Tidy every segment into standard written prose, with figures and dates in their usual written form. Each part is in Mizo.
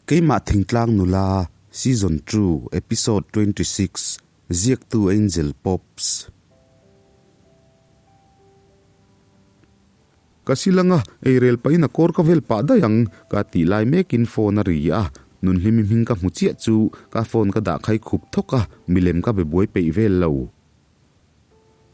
Keimah Thingtlang Nula, Season Two, Episode 26, Ziaktu Angel Pops. Ka silanga eirel pahin a kawr ka vel pah daih ang, ka tih lai mekin phone a ri a, Nunhlimi hming ka hmu chiah chu ka phone ka dah khai khup thawk a, milem ka be buai peih vel lo.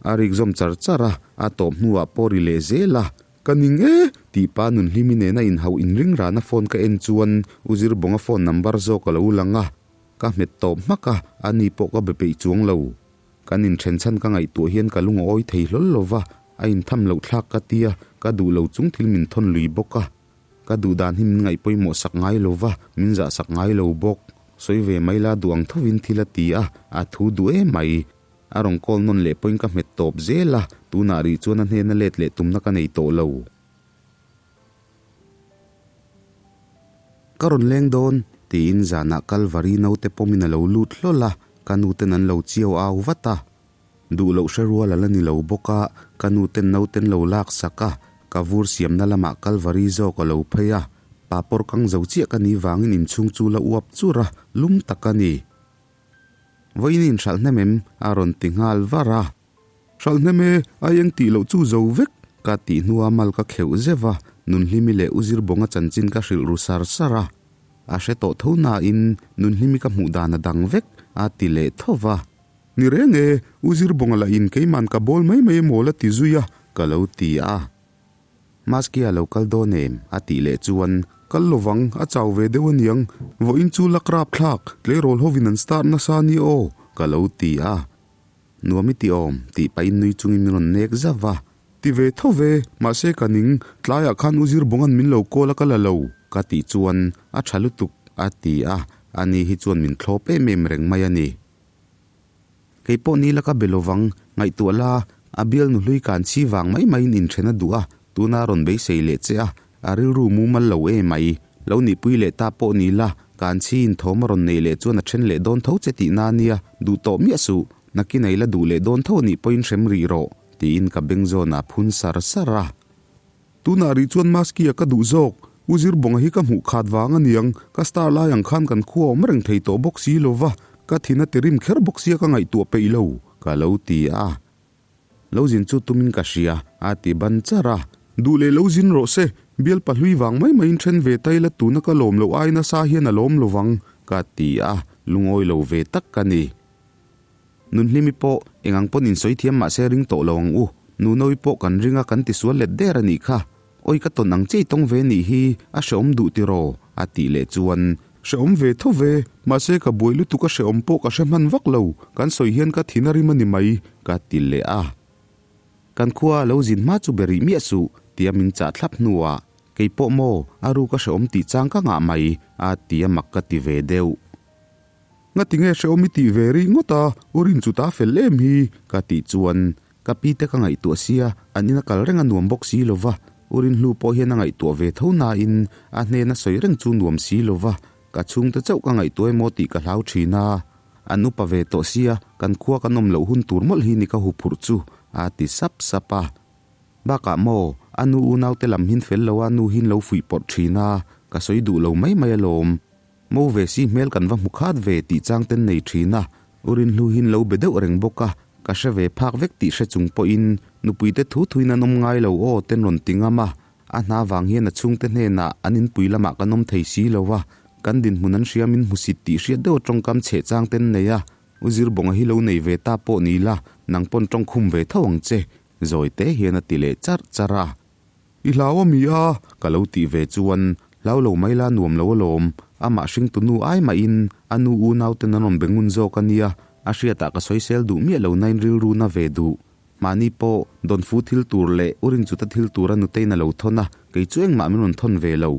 A rik zawm char char a, a tawp hnuah pawh ri leh zel a, Ka ning e! tih pa Nunhlimi nena inhauh inring rana phone ka en chuan U Zirbawnga phone number zawk a lo lang a, ka hmet tawp hmak a, ani pawh ka be peih chuang lo. Kan inthen chhan ka ngaihtuah hian ka lung a awi thei hlawl lo va, a intham loh thlak ka tia, ka duh lo chung thil min thawn lui bawk a. Ka duh dan hi min ngaih pawimawh sak ngai lo va, min zah sak ngai lo bawk. Sawi ve mai la duh ang thovin thil a ti a, a thu duh em mai. A rawn call nawn leh pawhin ka hmet tawp zel a, tunah rih chuan a hnena let leh tumna ka nei tawh lo. Ka rawn leng dawn, tiin zanah Kalvari naute pawmin a lo lut hlawl a, ka nuten an lo chiau au vat a. Duh loh hre rual a la ni lo bawk a, ka nuten nauten lo lak sak a, ka vur siamna lamah Kalvari zawk a lo phei a, papawr kang zo chiah ka nih vangin inchhung chu la uap chur a, lum tak a ni. Vawiin in hralh hnem em? a rawn ti nghal var a. Hralh hnem e, a eng tih loh chu zo vek, ka tih hnua mal ka kheuh zeuh a, Nunhlimi leh U Zirbawnga chanchin ka hrilh ru sar sar a. A hre tawh tho nain Nunhlimi ka hmuh dan a dang vek, a ti leh tho va. Ni reng e, U Zirbawnga lah in keiman ka bawl mai mai emaw la ti zui a, ka lo ti a. Maski a lo kal dawn em? a tih leh chuan, Kal lovang, a chau ve deuh aniang. Vawiin chu la krap thlak, tleirawl hovin an start nasa a nia aw, ka lo ti a. Nuam i ti awm, tih pahin nui chungin min rawn nek zauh va. Ti ve tho ve, mahse ka ning, tlaiah khan U Zirbawnga'n min lo call a ka la lo, ka tih chuan, A tha lutuk, a ti a, ani hi chuan min thlawp em em reng mai a ni. Kei pawh ni la ka be lovang, ngaihtuah la, a bial nu hlui kan chhi vang mai maiin inthen a duh a, tuna rawn beisei leh che a, a rilru mumal lo e mai. Lo nihpui leh ta pawh ni la, kan chhi in thawm a rawn nei leh chuan a then leh dawn tho che tihna a nia, duh tawh miah suh, nakin ei la duh leh dawn tho anih pawhin hrem rih rawh, tiin ka beng zawnah phun sar sar a. Tunah rih chuan Maski-a ka duh zawk, U Zirbawnga hi ka hmuh khat vang a niang, ka star lai ang khan kan khua awm reng thei tawh bawk si lo va, ka thin a ti rim kher bawk sia ka ngaihtuah peih lo, ka lo ti a. Lo zin chu tumin ka hria, a ti ban char a. Duh leh lo zin rawh se, bial pahlui vang mai maiin then ve ta ila tuna ka lawm loh ai nasa hian a lawm lo vang, ka ti a, lungawi lo ve tak ka ni. Nunhlimi pawh eng ang pawn insawi thiam mah se ring tawh lo ang u. Nunawi pawh kan ring a kan tisual let der a nih kha. Awi ka tawn ang che i tawng ve nih hi, a hrehawm duh tiraw? a tih leh chuan. Hrehawm ve tho ve, mahse ka buai lutuk a hrehawm pawh ka hre hman vak lo, kan sawi hian ka thin a rim a ni mai, ka ti leh a. Kan khua a lo zin hma chu be rih miah suh, tia min chah thlap hnuah, Kei pawh maw, a ruk a hrehawm tih chang ka ngah mai, a ti a mak ka ti ve deuh. Ngati nge hrehawm i tih ve rih ngawt a, u rin chu ta fel em hi, ka tih chuan ka pi te ka ngaihtuah sia, an ina kal reng a nuam bawk si lo va, u Rinhlu pawh hian a ngaihtuah ve tho nain a hnena sawi reng chu nuam si lo va, ka chhungte chauh ka ngaihtuah emaw tih ka hlau thin a, an upa ve tawh sia, kan khua kan awm loh hun tur mawlh hi ni ka huphurh chu, a ti sap sap a. Bakah maw, a nu unaute lam hin fel lo a nu hin lo fuih pawrh thin a, ka sawi duh lo mai mai alawm. Mo ve si hmel kan va hmu khat ve tih chang ten nei thin a, u Rinhlu hin lo be deuh reng bawk a, ka hre ve phak vek tih hre chung pawhin nupuite thu thuin an awm ngai lo aw ten rawn ti ngam a, a hna vang hian a chhungte hnenah an inpui lamah kan awm thei si lo a, kan dinhmun an hria min hmusit tih hriat deuh a tawngkam chheh chang ten nei a, u Zirbawnga hi lo nei ve ta pawh ni la, nang pawn tawngkhum ve tho ang che, zawi te hian a ti leh charh charh a. I hlau a mi a? Ka lo tih ve chuan, Hlau lo mai la nuam lo alawm, amah hringtu nu ai mahin a nu unauten an rawn be ngun zawk a nia, a hriatah ka sawisel duh miah lo nain rilru na ve duh. Mahni pawh Dawnfu thil tur leh U Rinchuta thil tur a nutein a lo thawn a, kei chu engmah min rawn thawn ve lo.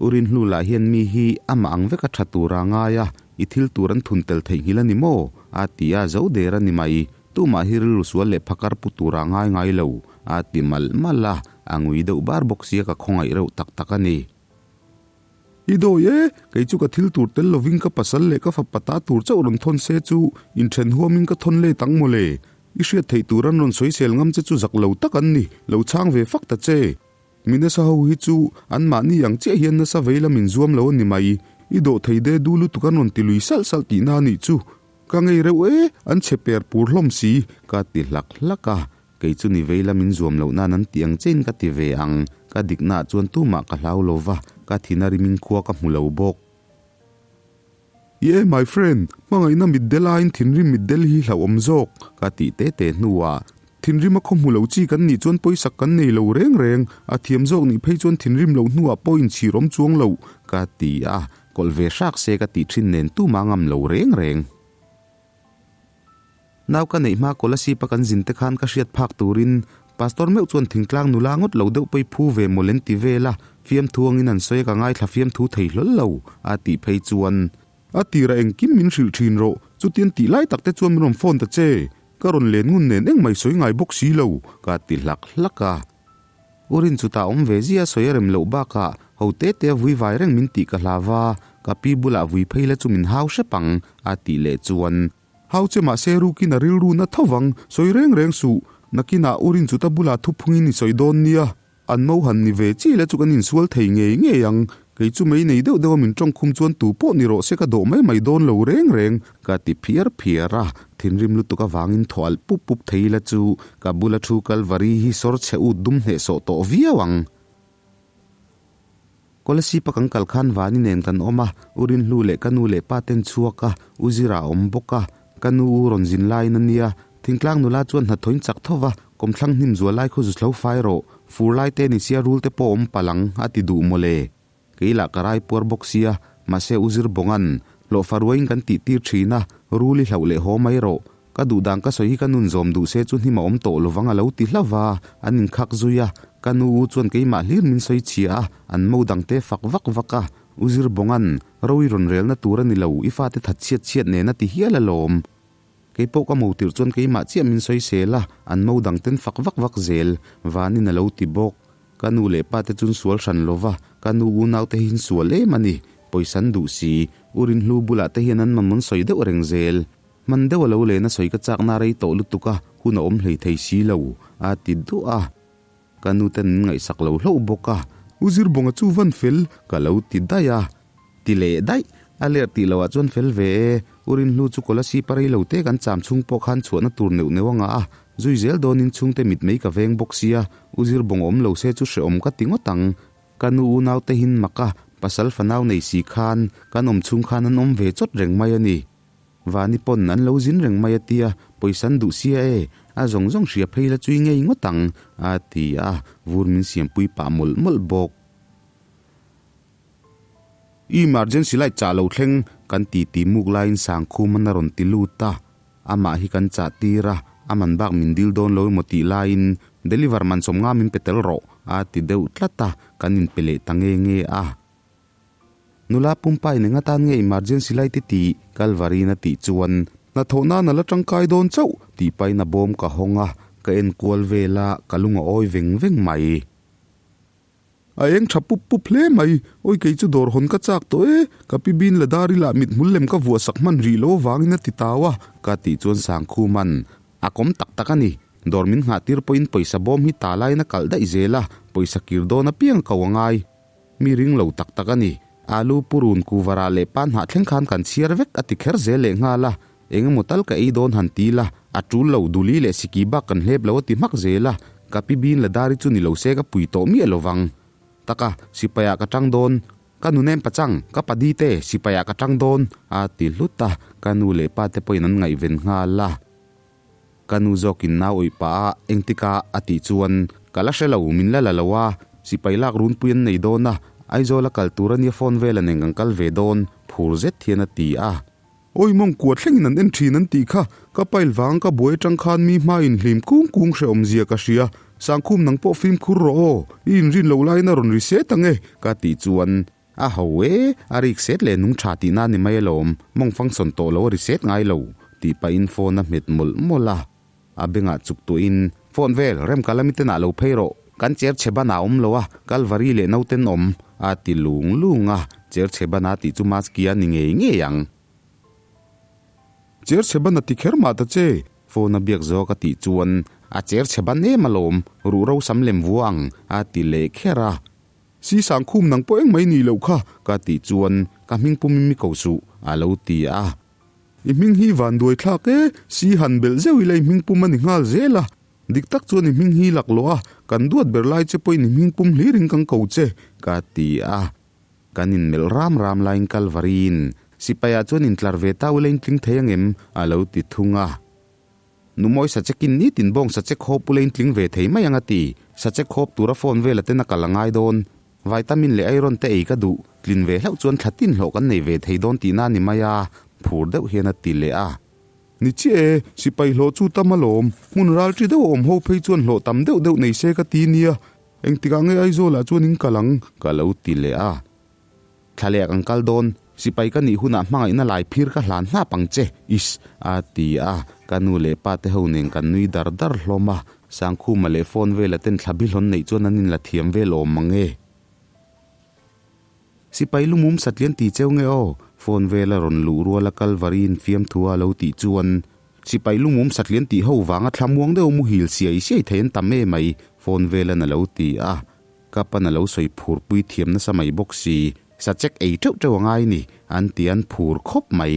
U Rinhlu lah hian mi hi amah ang veka tha tura a ngai a, i thil tur an thun tel theihnghilh a ni maw? A ti a, zo der a ni mai. Tumah hi rilru sual leh phakar pu tura a ngai ngai lo, a ti malh malh a, a ngui deuh bar bawk sia ka khawngaih reuh tak tak a ni. I dawi e, kei chu ka thil tur tel lovin ka pasal leh ka fapa ta tur chauh rawn thawn se chu inthen huamin ka thawn let ang mawle. I hriat theih tur an rawn sawisel ngam che chu zak lo tak an ni, lo chhang ve fak ta che. Mi nasa ho hi chu anmahni ang chiah hian nasa vei lam inzuam lo a ni mai. I dawh thei de du lutuk an rawn ti lui salh salh tihna a nih chu. Ka ngei reuh e, an chhe per pur hlawm si, ka ti hlak hlak a. Kei chu ni vei lamin zuam loh nan an ti ang chein ka ti ve ang. Ka diknaah chuan tumah ka hlau lo va, ka thin a rimin khua ka hmu lo bawk. Ye, my friend, hmangaihna mitdel aiin thinrim mitdel hi hlauhawm zawk, ka tih te te hnuah, thinrim a khaw hmu lo chi kan nih chuan pawisak kan nei lo reng reng, a thiam zawk nih phei chuan thinrim loh hnuah pawh inchhir awm chuang lo, ka ti a, kawlh ve hrak se ka tih thin nen tumah ngam lo reng reng. Nau ka neih hma Kolasib a kan zin te khan ka hriat phak turin Pastor meuh chuan thingtlang nula ngawt lo deuh pawi phu ve mawlh an ti vel a, fiamthu angin an sawi a ka ngaithla fiamthu thei hlawl lo a tih phei chuan. A tirah engkim min hrilh thin rawh, chutiang tih lai tak te chuan min rawn phone ta che, ka rawn len ngun nen engmah i sawi ngai bawk si lo ka ti hlak hlak a. U Rin chutah awm ve zia sawi a rem loh bakah ho te te a vui vai reng min tih ka hlau va, ka pi bulah vui phei la chu min hau hrep ang a tih leh chuan. Hau che mahse rukin a rilru na tho vang, sawi reng reng suh, nakinah U Rin chuta bulah thuphungin i sawi dawn nia, an mo han ni ve chi la chu kan insual thei ngei ngei ang, kei chu mei nei deuh deuh a min tawngkhum chuan tu pawh ni rawh se ka dawh mai mai dawn lo reng reng ka ti phiar phiar a, thinrim lutuk avangin thaw alh pup pup thei ila chu ka bula thu Kalvari hi sawr chhe ut dum hnehsawh tawh viau ang. Kolasib a kan kal khan Vani nen kan awm a, U Rinhlu leh ka nu leh pa ten chhuak a, U Zira a awm bawk a, ka nu u rawn zin laiin a nia, thingtlang nula chuan hnathawin chak tho va, kawmthlang hnim zual lai khaw zu thlo fai rawh, fur lai te ni sia rul te pawh awm palh ang a ti duh mawle. Kei lah ka rai puar bawk sia, mahse U Zir Bawnga'n, hlawhfa ruaiin kan tih tir thin a, rul i hlauh leh haw mai rawh, Ka duh dan ka sawi hi ka nun zawm duh se chu hnim a awm tawh lovang a lo ti hlauh va, an inkhak zui a, ka nu u chuan keimah hlir min sawi chhia a, an mo dangte fak vak vak a, U Zir Bawnga'n, ro i rawn relna tur a ni lo, i fate that chhiat chhiat nen a ti hial alawm. Kei pawh ka mo tirh chuan keimah chiah min sawi sel a, an mo dangten fak vak vak zel, Vanin a lo ti bawk. Ka nu leh pa te chun sual hran lo va, ka nu unau te hian sual em a ni, pawisa an duh si, U Rinhlu bulah te hian an mamaw'n sawi deuh reng zel. Hman deuh a lo len a sawi ka chakna rei tawh lutuk a, hun a awm hlei thei si lo, a ti duah a. Ka nu ten min ngaihsak lo hlauh bawk a. U Zirbawnga chu van fel, ka lo ti daih a. Ti leh daih, a ler tih loh ah chuan fel ve e. U Rinhlu chu Kolasib a rei lo te kan cham chhung pawh khan chhuahna tur neuh neuh a ngah a, zui zel dawnin chhungte mit mei ka veng bawk sia, U Zirbawnga awm lo se chu hrehawm ka ti ngawt ang. Ka nu unau te hin mak a, pasal fanau nei si khan kan awm chhung khan an awm ve chawt reng mai a ni. Vani pawn an lo zin reng mai a tia, pawisa an duh sia e, a zawng zawng hria phei la chui ngei ngawt ang, a ti a, vur min siampui pah mawlh mawlh bawk. I emergency light chah lo thleng, kan ti ti muk laiin Sangkhuman a rawn ti lut a, amah hi kan chah tir a, a man bak min dil dawn lo emaw tih laiin deliver man sawmnga min pe tel rawh, a ti deuh tlat a, kan inpe leh ta nge nge a. Nula pumpa in eng atan nge emergency light i tih? Kalvarin a tih chuan, Hnathawh nan a la tangkai dawn chauh tih pahin a bawm ka hawng a, ka en kual vel a, ka lung a awi veng veng mai. A eng tha pup pup hle mai, awi kei chu dawr hawn ka chak tawh e, ka pi bin la dar ila mithmul lem ka vuah sak hman rih lo avangin a ti tau a, ka tih chuan Sangkhuman a kawm tak tak a ni. Dawr min nghah tir pawhin pawisa bawm hi ta laiin a kalh daih zel a, pawisa kir dawn apiang a ko a ngai. Mi ring lo tak tak a ni. Alu purun kuvarah leh pan hnah thleng khan kan chhiar vek a ti kher zel leh nghal a, eng emaw tal ka ei dawn han ti la, a tul lo, duli leh siki bak kan hlep lo a ti hmak zel a, ka pi bin la dari chu ni lo se ka pui tawh miah lo vang. Taka, sipaiah ka tang dawn, ka nu nem pachang, ka padi te, sipaiah ka tang dawn, a ti hlut a, ka nu leh pa te pawhin an ngaihven nghal a. Ka nu zawkin nau awih pah a, engtika a tih chuan, Ka la hre lo, min la la lo a, sipai lak runpui an nei dawn a, Aizawl a kal tur a nia phone vel a neng kan kal ve dawn, phur zet hian a ti a. Awi mawng kua thlengin an en thin an tih kha, ka pail vang ka buai atang khan mi hmain hlim kung kung hrehawm zia ka hria, Sangkhum nang pawh fimkhur rawh aw, i inrin loh laiin a rawn ri set ang e, ka tih chuan, A ho e, a rik set leh nung tha tihna ni mai alawm, mawng function tawh lo a ri set ngai lo, tih pahin phone a hmet mawlh mawlh a. A bengah chuk tuahin, Phone vel, rem ka lami tenah lo phei rawh, kan cher chhe banah a awm lo a, Kalvari leh nauten awm, a ti lung lung a, cher chhe bana tih chu Maski a ni ngei ngei ang. Cher chhe bana ti kher mah ta che, phone a biak zawk a tih chuan, A cher chhe ban em alawm, ruh ro sam lem vua ang, a ti leh kher a. Si Sangkhum nang pawh engmah i nih loh kha, ka tih chuan ka hming pum in mi ko suh, a lo ti a. I hming hi vanduai thlak e, si han belh zeuh ila i hming pum a ni nghal zel a. Dik tak chuan i hming hi laklawh a, kan duat ber lai che pawhin i hming pum hlirin kan ko che, ka ti a. Kan inmelh ram ram laiin Kalvariin, Sipaiah chuan intlar ve ta ula intling thei angem? a lo ti thung a. Numawi Sachekin nitin bawng Sachek hawp ula intling ve thei mai ang a ti. Sachek hawp tura phone vela ten a kal a ngai dawn. Vitamin leh iron te ei ka duh. Tlin ve hlauh chuan thla tin hlawh kan nei ve thei dawn tihna a ni mai a, phur deuh hian a ti leh a. Ni chiah e, sipai hlawh chu tam alawm. Hmun ral ṭi deuh a awm ho phei chuan hlawh tam deuh deuh nei se ka ti nia. Engtikah nge Aizawlah chuan in kal ang? Ka lo ti leh a. Thlaleh kan kal dawn, sipai ka nih hunah hmangaihna lai phir ka hlan hnap ang che, is, a ti a. Ka nu leh pa te ho nen kan nui dar dar hlawm a. Sangkhuma leh phone vela ten thla bihlawn neih chuan an inla thiam vel awm mang e. Sipai lumum satlian ti cheu nge aw? Phone vela rawn luh ruala Kalvari in fiamthu a lo tih chuan Sipai lumum satlian tih ho vanga thlamuang deuh muhil siai siai thei an tam em mai, phone velan a lo ti a. Ka pan a lo sawi phur pui thiam nasa mai bawk si, sa check ei teuh teuh a ngai ni, an ti an phur khawp mai.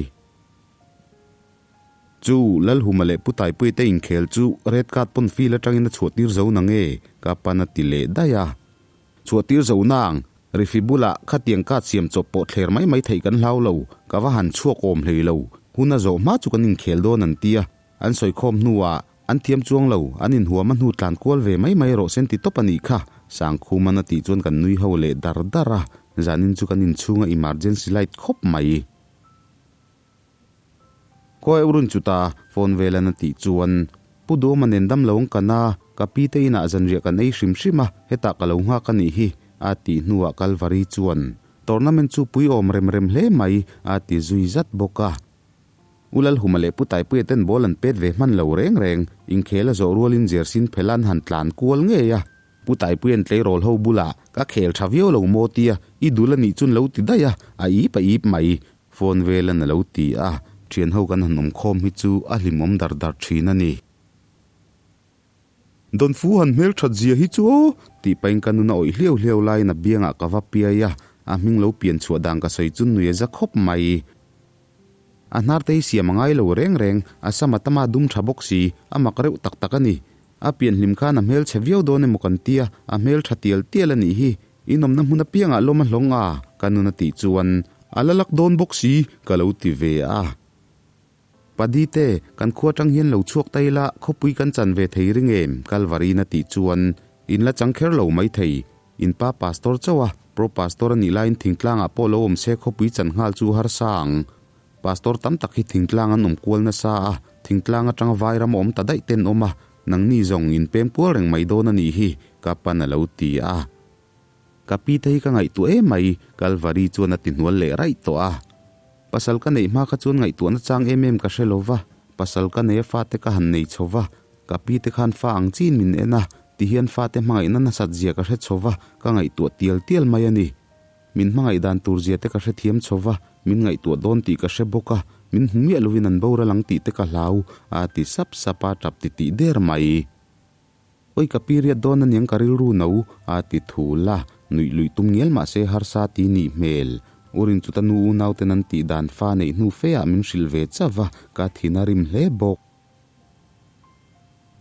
Chu Lalhuma leh Pu Taipuia te inkhel chu red card pawn field atangin a chhuah tir zo na nge? Ka pan a ti leh daih a. Chhuah tir zo nang, Rifi bulah khatiang card siam chawp pawh thler mai mai theih kan hlau lo, ka va han chhuak awm hlei lo, hun a zawh hma chu kan inkhel dawn an tia, an sawikhawm hnuah an thiam chuang lo, an inhuam a hnu tlan kual ve mai mai rawh sen ti tawp a nih kha, Sangkhuman a tih chuan kan nui ho leh dar dar a, zanin chu kan inchhunga emergency light khawp mai. Khawi Urun chuta phone velan a tih chuan Pu Duama nen dam lo ang kan a, ka pi te inah zanriah kan ei hrim hrim a, hetah ka lo nghak a nih hi, a tih hnuah Kalvari chuan Tournament chu pui awm rem rem hle mai, a ti zui zat bawk a. U Lalhuma leh Pu Taipuia ten ball an pet ve hman lo reng reng, inkhel a zawh rualin Jersin phela an han tlan kual ngei a, Pu Taipuia'n tleirawl ho bulah ka khel tha viau lo maw tia i dul a nih chuan lo ti daih a, a ip a ip mai. Phone velan a lo ti a, thian ho kan han awm khawm hi chu a hlimawm dar dar thin a ni. Dawnfu han hmel that zia hi chu aw! tih pahin ka nun a awih hliau hliau laiin a biangah ka va piai a, a hming lo pian chhuah dan ka sawi chu nui a za khawp mai. A hnar te hi siam a ngai lo reng reng, a sam a tama dum tha bawk si, a mak reuh tak tak a ni. A pian hlim khan a hmel chhe viau dawn emaw kan tia, a hmel tha tial tial a nih hi. In awmna hmun apiangah lawm a hlawng a, ka nun a tih chuan a la lak dawn bawk si, ka lo ti ve a. Padi te, kan khua tang hian lo chhuak ta ila, khawpui kan chan ve thei ring em? Kalvarin a tih chuan in la chang kher lo mai thei. In pa pastor chauh a, pro pastor a nih laiin thingtlangah pawh lo awm se khawpui chan nghal chu harsa ang. Pastor tam tak hi thingtlang an awm kual nasa a, thingtlang atanga vairam a awm ta daih ten awm a, nangni zawng in pem kual reng mai dawn a nih hi, ka pan a lo ti a. Ka pi te hi ka ngaihtuah em mai, Kalvari chuan a ti hnual leh raih tawh a. Pasal ka neih hma kha chuan ngaihtuahna chang em em ka hre lo va, pasal ka nei a fate ka han nei chho va, ka pi te khan fa ang chiin min en a, tihian fate hmangaihna nasat zia ka hre chho va, ka ngaihtuah tial tial mai a ni. Min hmangaih dan tur zia te ka hrethiam chho va, min ngaihtuah dawn tih ka hre bawk a, min hmu miah lovin an boral ang tih te ka hlau, a ti sap sap a, tap ti tih der mai. Oi ka period dawn aniang ka rilru no, a ti thul a, nuih luih tum ngial mah se harsa ti nih hmel. Urin chuta nu unau ten an tih dan fa neih hnu fe ah min hrilh ve chauh va, ka thin a rim hle bawk.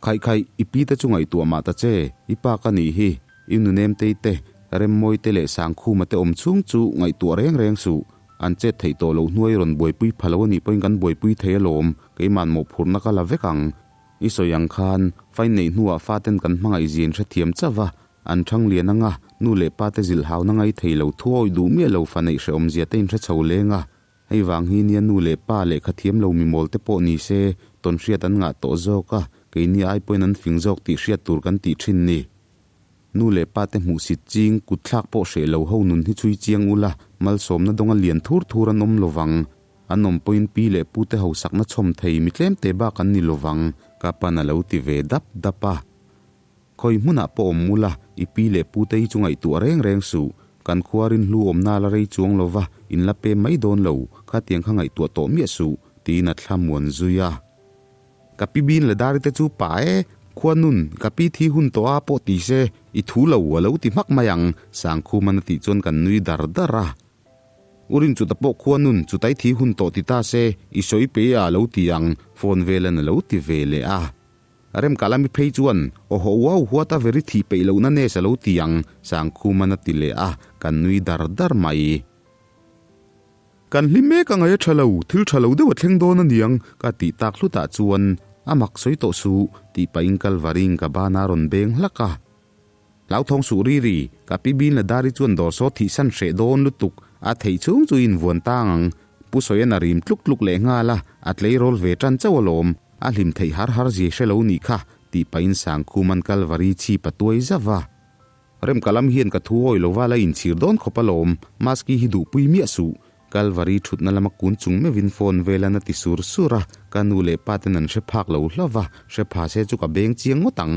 Khaih khaih, i pi te chu ngaihtuah mah ta che, i pa ka nih hi, i nunemtei te, Remmawi te leh Sangkhuma te awm chhung chu ngaihtuah reng reng suh, an chet theih tawh loh hnuai rawn buaipui pha lo a nih pawhin kan buaipui thei alawm, keima'n mawhphurhna ka la vek ang. I sawi ang khan, fain neih hnuah faten kan hmangaih zin hrethiam chauh va, an thang lian anga, nu leh pa te zilhhauna ngai thei lo thu awih duh miah lo fa neih hrehawmzia te inhre chho leng a, Hei vang hi nia nu leh pa lehkha thiam lo mimawl te pawh ni se, tawn hriat an ngah tawh zawk a, keini ai pawhin an fing zawk tih hriat tur kan tih thin ni. Nu leh pa te hmuhsit ching, kut thlak pawh hreh lo ho nun hi chhui chiang ula, malsawmna dawnga lian thur thur an awm lovang. An awm pawhin pi leh pu te hausakna chhawm thei mi tlem te bak an ni lovang, ka pan a lo ti ve dap dap a. Khawi hmunah pawh awm ula, i pi leh pu te hi chu ngaihtuah reng reng suh. Kan khua rinhlu awmna la rei chuang lo va, in la pem mai dawn lo, khatiang kha ngaihtuah tawh miah suh, tiin a thla muan zui a. Ka pi bin la dari te chu pa e, Khuanun, ka pi thi hun tawh a pawh ti se, i thu lo a lo ti hmak mai ang, Sangkhuman a tih chuan kan nui dar dar a. U Rinchuta pawh Khuanun, chutai thi hun tawh ti ta se, i sawi pe a lo ti ang, phone velan a lo ti ve leh a. Remkalami phei chuan, Awhaw uau huat a veri thih peih lohna nes a lo ti ang, Sangkhuman a ti leh a, kan nui dar dar mai. Kan hlim mek a ngaih a tha lo, thil tha lo deuh a thleng dawn a niang, ka tih tak hlutah chuan a mak sawi tawh suh, tih pahin Kalvarin ka ban a rawn beng hlak a. Hlauthawng suh ri ri, ka pi Bin la Dari chuan dawr saw thih san hreh dawn lutuk, a theih chhung chu invuan tang ang, Pu Sawian a rim tluk tluk leh nghal a, a tleirawl ve tan chauh alawm, a hlim theih har har zia hre lo nih kha, tih pahin Sangkhuman Kalvari chhip a tuai zauh a. Remkalam hian ka thu awi lova la inchhir dawn khawp alawm, Maski hi duhpui miah suh. Kalvari thutna lama kun chung meuhin phone velan a ti sur sur a, ka nu leh pa ten an hre phak lo hlauh va, hre pha se chu ka beng chiang ngawt ang.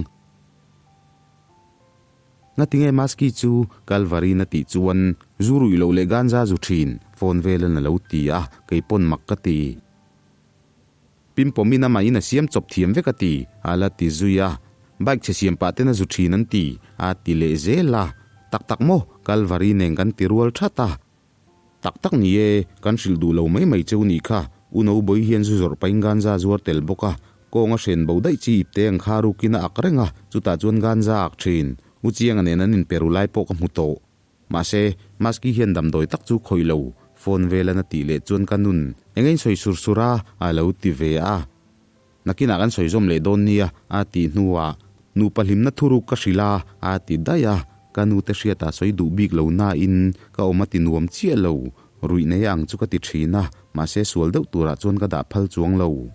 Ngatinge Maski chu Kalvari-in a tih chuan zu ruih loh leh ganja zu thin, phone velan a lo ti a, kei pawn mak ka ti. Pimpawmin amah in a siam chawp thiam vek a ti, a la ti zui a. Bike chhe siam pah ten a zu thin an ti, a ti leh zel a. Tak tak maw? Kalvari nen kan ti rual that a. Tak tak ni e, kan hrilh duh lo mai mai cheu nih kha. U Nobawi hian zu zawrh pahin ganja a zuar tel bawk a. Kawng a hren bo daih chi ipte ang kha rukin a ak reng a, chutah chuan ganja a ak thin. U Chianga nen an inpe ru lai pawh ka hmu tawh. Mahse, Maski hian damdawi tak chu khawih lo, phone vel an a tih leh chuan ka nun eng a insawi sur sur a, a lo ti ve a. Nakinah kan sawi zawm leh dawn nia, a tih hnuah, Nupa hlimna thuruk ka hrilh a, a ti daih a. Ka nute hriatah sawi duh bik lo nain ka awm a ti nuam chiah lo, ruih nei ang chu ka ti thin a, mahse sual deuh turah chuan ka dah phal chuang lo.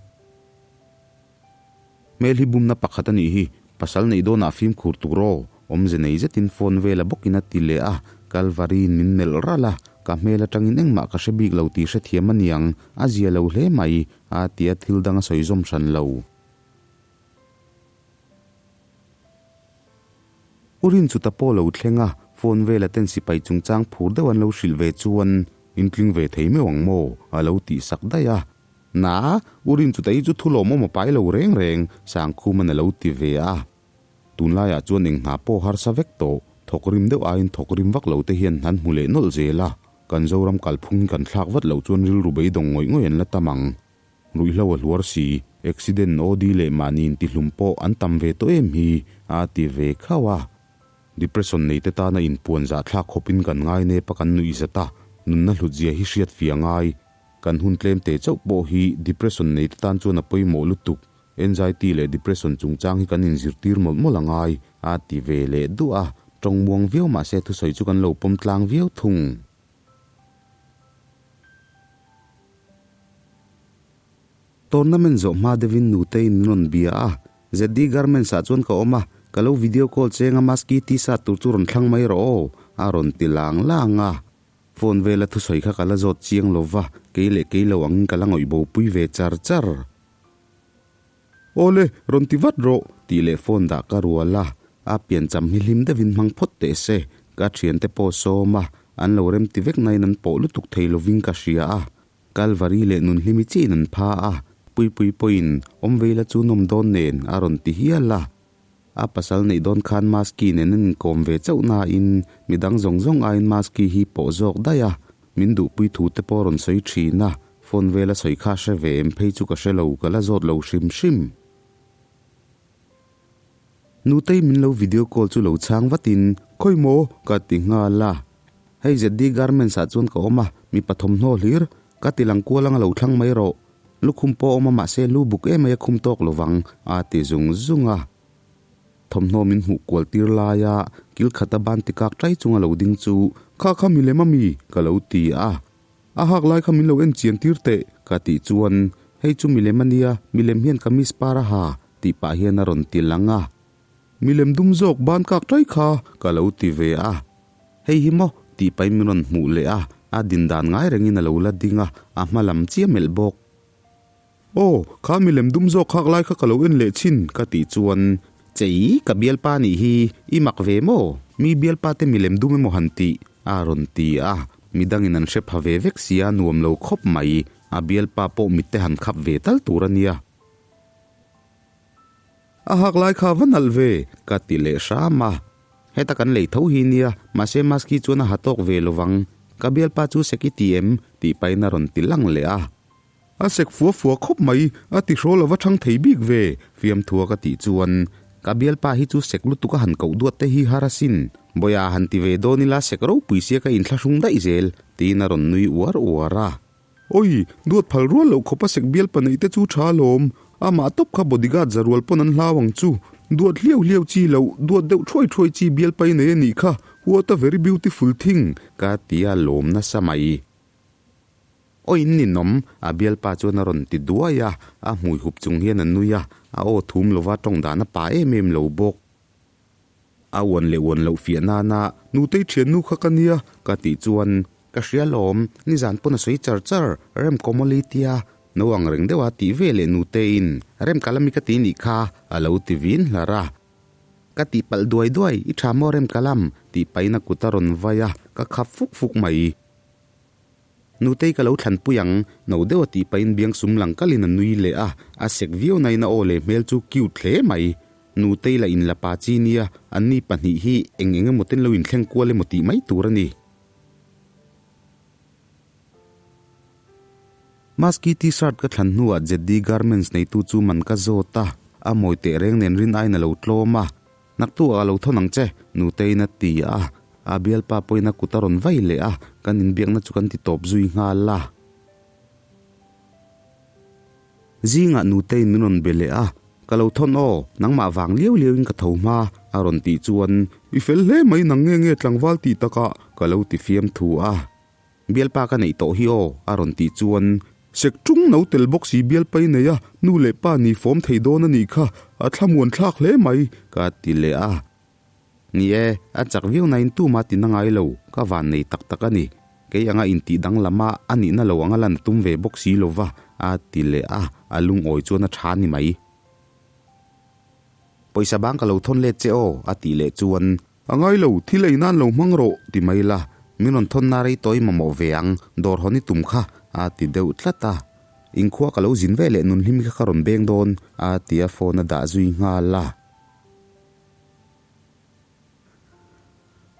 Hmel hi bumna pakhat a nih hi, pasal neih dawnah fimkhur tuk rawh, awmze nei zetin phone vela bawkin a ti leh a, Kalvari in min melh ralh a, ka hmel atangin engmah ka hre bik lo tih hrethiam a niang, a zia lo hle mai, a ti a thil dang a sawi zawm hran lo. U Rinchuta pawh lo thleng a, phone vela ten sipai chungchang phur deuh an lo hrilh ve chuan in tling ve thei meuh ang maw? a lo tih sak daih a. Na, U Rinchuta hi chu thu lawmawm a pai lo reng reng, Sangkhuman a lo ti ve a. Tunlaiah chuan eng hna pawh harsa vek tawh, thawk rim deuh aiin thawk rim vak lo te hian hnan hmu leh nawlh zel a, kan Zoram kalphung hi kan thlak vat loh chuan rilru beidawng ngawih ngawih an la tam ang. Ruihhlo a hluar si, accident, OD leh mahni intihlum pawh an tam ve tawh em hi, a ti ve khauh a. Depression nei te tana inpuan zahthlak khawpin kan ngai nep a kan nuih zat a, nunna hlutzia hi hriat fia ngai. Kan hun tlem te chauh pawh hi depression nei te tan chuan a pawimawh lutuk. Anxiety leh depression chungchang hi kan inzirtir mawlh mawlh a ngai, a ti ve leh duah a. Tawng muang viau mah se thusawi chu kan lo pawm tlang viau thung. Tournament zawh hma deuhin nuteiin min rawn bia a, ZD Garments ah chuan ka awm a, ka lo video call cheng a maski t-shirt tur chu rawn thlang mai rawh aw, a rawn ti lang lang a. Phone vela thusawi kha ka la zawt chiang lo va, kei leh kei lo angin ka la ngawih bo pui ve char char. Awle, rawn ti vat rawh, tih leh phone dah ka rual a, a piancham hi hlim deuhin hmang phawt teh se, ka thiante pawh sawm a, an lo rem ti vek nain an pawh lutuk thei lovin ka hria a, Kalvari leh Nunhlimi chiin an pha a, Puipui pawhin awm veila chu nawm dawn nen a rawn ti hial a. A pasal neih dawn khan Maski nen an inkawm ve chauh nain midang zawng zawng aiin Maski hi pawh zawk daih a, min duhpui thu te pawh rawn sawi thin a, phone vela sawi kha hre ve em phei chu ka hre lo, ka la zawt lo hrim hrim. Nutei min lo video call chu lo chhang vatin, Khawi maw? ka ti nghal a. Hei ZD Garments ah chuan ka awm a, mipa thawmhnaw hlir, ka ti lang kual anga lo thlang mai rawh. Lukhum pawh a awm a mahse lu buk em ai a khum tawk lovang, a ti zung zung a. Thawmhnaw min hmuh kual tir laia kil khata ban ti kak ṭai chunga lo ding chu, Kha kha milem a mi? ka lo ti a. A hak lai kha min lo en chian tir teh, ka tih chuan, Hei chu milem a nia, milem hian kamis par a ha, tih pah hian a rawn ti lang a. Milem dum zawk ban kak ṭai kha, ka lo ti ve a. Hei hi maw? tih pahin min rawn hmuh leh a, a din dan ngai rengin a lo la ding a, a hma lam chiah melh bawk. Aw, kha milem dum zawk khak lai kha ka lo en leh chhin, ka tih chuan, Chei, ka bialpa nih hi, i mak ve maw? Mi bialpa te milem dum emaw han tih? a rawn ti a, midangin an hre pha ve vek sia nuam lo khawp mai, a bialpa pawh mitte han khap ve tal tur a nia. A hak lai kha va nalh ve, ka ti leh hram a. Heta kan lei tho hi nia, mahse Maski chuan a ha tawk ve lovang. Ka bialpa chu sek i ti em? tih pahin a rawn ti lang leh a. A sek fua fua khawp mai, a ti hrawl a va chhang thei bik ve, fiamthua ka tih chuan ka bialpa hi chu sek lutuk a han koh duat te hi har asin. Bawiha han ti ve dawn ila sek ropui sia ka inthlahrung daih zel, tiin a rawn nui uar uar a. Oi, duat phal rual loh khawp a sek bialpa neih te chu tha alawm, amah tawp kha bodyguard za rual pawn an hlau ang chu. Duat hliau hliau chi loh, duat deuh thuai thuai chi bialpa i nei a nih kha, what a very beautiful thing, ka ti a lawm nasa mai. Aw in ninawm, a bialpa chuan a rawn ti duai a, a hmui hup chung hian a nui a, a aw thum lova tawng dan a pa em em lo bawk. A uan leh uan loh fiah nana Nutei thiannu kha ka nia ka tih chuan ka hria lawm, nizan pawn a sawi char char, rem kawmawli tia no ang reng deuha tih ve leh Nuteiin rem kalami ka ti nih kha a lo ti vin hlar a. Ka tih palh duai duai, i tha maw rem kalam? tih pahin a kut a rawn vai a, ka khap fuk fuk mai. Nutei ka lo thlanpui ang, no deuh a tih pahin biang sum lang kalin a nui leh a, a sek viau nain a aw leh hmel chu cute hle mai. Nutei lah in la pa chi nia, anni pahnih hi eng eng emaw ten lo inthleng kual emaw tih mai tur a ni. Maski T-shirt ka thlan hnuah Jeddy Garments neitu chu man ka zawt a, a mawi teh reng nen rin aiin a lo tlawm a. Naktu ah lo thawn ang che, Nuteiin a ti a, a bialpa pawhin a kut a rawn vai leh a, kan inbiakna chu kan ti tawp zui nghal a. Zingah Nuteiin min rawn be leh a, Ka lo thawn aw, nangmah vang liau liauin ka tho hma, a rawn tih chuan, I fel hle mai nang nge nge tlangval tih takah, ka lo ti fiam thu a. Bialpa ka neih tawh hi aw, a rawn tih chuan sek tung no tel bawk si bialpa i nei a, nu leh pa ni fawm thei dawn a nih kha, a thlamuan thlak hle mai, ka ti leh a. Ni e, a chak viau nain tuma ti na ngai lo, ka van nei tak tak a ni. Kei anga intih danglam a, a nihna lo anga lan a tum ve bawk si lo va, a ti leh a, a lungawi chuan a tha ni mai. Pawisa bang ka lo thawn let che aw, a tih leh chuan A ngai lo, thil ei nan lo hmang rawh, ti mai la, min rawn thawn na rei tawh i mamawh ve ang, dawr hawn i tum kha, a ti deuh tlat a. Inkhua ka lo zin ve leh nunhlim kha ka rawn beng dawn, a ti a phone a dah zui nghal a.